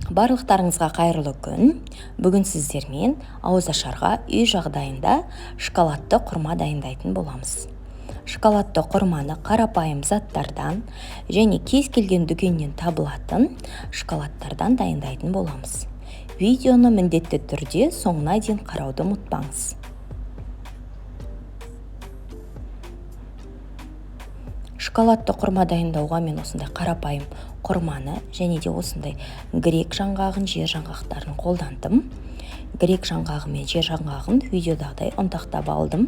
Барлықтарыңызға қайырлы күн. Бүгін сіздермен ауызашарға үй жағдайында шоколадты құрма дайындайтын боламыз. Шоколадты құрманы қарапайым заттардан және кез келген дүкеннен табылатын шоколадтардан дайындайтын боламыз. Видеоны міндетті түрде соңына дейін қарауды ұмытпаңыз. Шоколадты құрма дайындауға мен осындай қарапайым құрманы және де осындай грек жаңғағын, жер жаңғақтарын қолдандым. Грек жаңғағы мен жер жаңғағын видеодағыдай ұнтақтап алдым.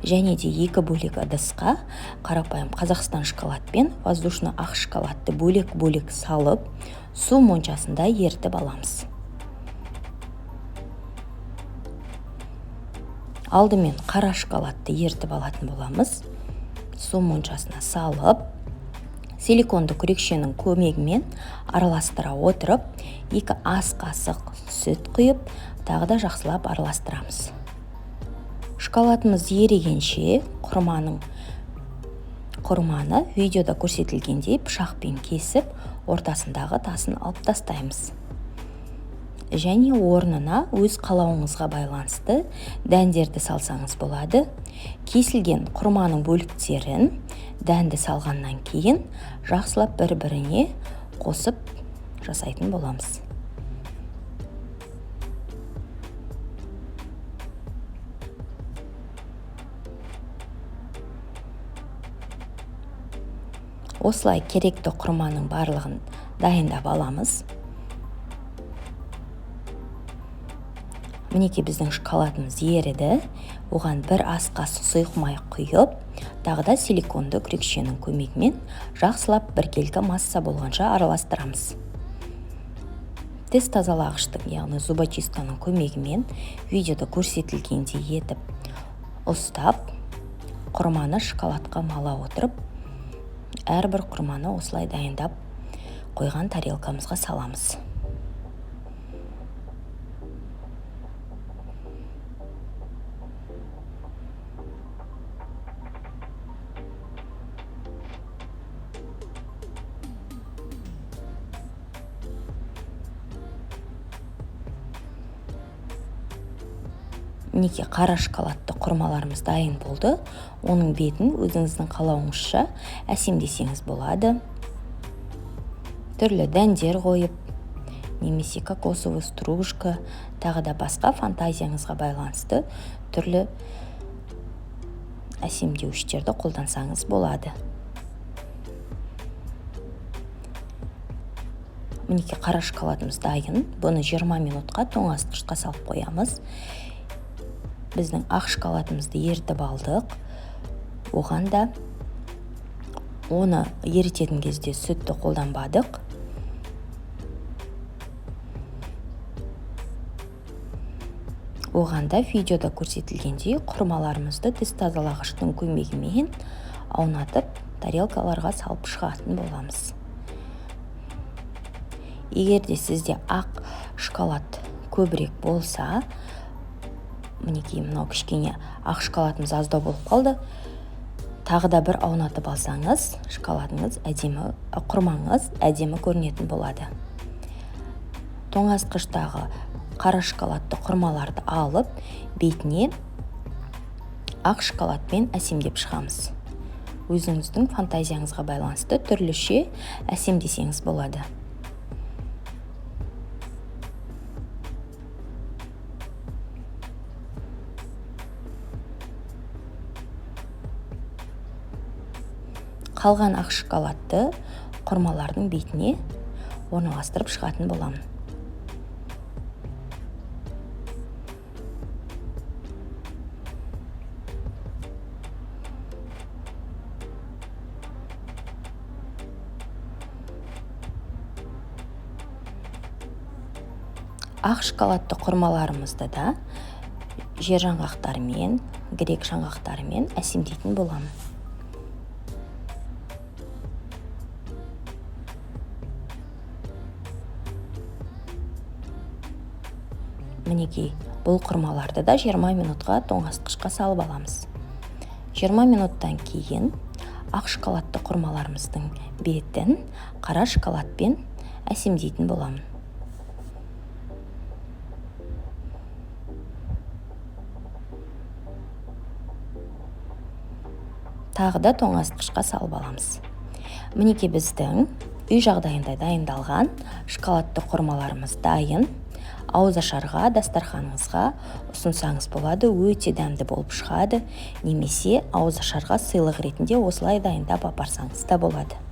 Және де екі бөлек ыдысқа қарапайым Қазақстан шоколад пен воздушный ақ шоколадты бөлек-бөлек салып, су моншасында ерітіп аламыз. Алдымен қара шоколадты ерітіп алатын боламыз. Су моншасына салып, силиконды күрекшенің көмегімен араластыра отырып, 2 ас қасық сүт құйып, тағы да жақсылап араластырамыз. Шоколадымыз ерігенше құрманы видеода көрсетілгендей пышақпен кесіп, ортасындағы тасын алып тастаймыз. Және орнына өз қалауыңызға байланысты дәндерді салсаңыз болады. Кесілген құрманың бөліктерін дәнді салғаннан кейін жақсылап бір-біріне қосып жасайтын боламыз. Осылай керекті құрманың барлығын дайындап аламыз. Мінекей біздің шоколадымыз еріді. Оған бір ас қасық сұйық май құйып, тағы да силиконды күрекшенің көмегімен жақсылап біркелкі масса болғанша араластырамыз. Тіс тазалағыштың, яғни зубочистканың көмегімен видеода көрсетілгендей етіп ұстап, құрманы шоколадқа мала отырып, әрбір құрманы осылай дайындап қойған тарелкамызға саламыз. Мінекей қара шоколадты құрмаларымыз дайын болды. Оның бетін өзіңіздің қалауыңызша әсемдесеңіз болады. Түрлі дәндер қойып, немесе кокосовый стружка, тағы да басқа фантазияңызға байланысты түрлі әсемдеуіштерді қолдансаңыз болады. Мінекей қара шоколадымыз дайын. Бұны 20 минутқа тоңазытқышқа салып қоямыз. Біздің ақ шоколадымызды ерітіп алдық. Оған да оны ерітетін кезде сүтті қолданбадық. Оған да видеода көрсетілгендей құрмаларымызды тіс тазалағыштың көмегімен аунатып, тарелкаларға салып шығатын боламыз. Егер де сізде ақ шоколад көбірек болса, мінекей мынау кішкене ақ шоколадымыз аздау болып қалды. Тағы да бір аунатып алсаңыз, шоколадыңыз әдемі, құрмаңыз әдемі көрінетін болады. Тоңазытқыштағы қара шоколадты құрмаларды алып, бетіне ақ шоколадпен әсемдеп шығамыз. Өзіңіздің фантазияңызға байланысты түрліше әсемдесеңіз болады. Қалған ақ шоколадты құрмалардың бетіне орналастырып шығатын боламын. Ақ шоколадты құрмаларымызды да жер жаңғақтарымен, грек жаңғақтарымен әсемдейтін боламын. Мінекей, бұл құрмаларды да 20 минутқа тоңазытқышқа салып аламыз. 20 минуттан кейін ақ шоколадты құрмаларымыздың бетін қара шоколадпен әсемдейтін боламын. Тағы да тоңазытқышқа салып аламыз. Мінекей, біздің үй жағдайында дайындалған шоколадты құрмаларымыз дайын. Ауызашарға, дастарханыңызға ұсынсаңыз болады, өте дәмді болып шығады. Немесе ауызашарға сыйлық ретінде осылай дайындап апарсаңыз да болады.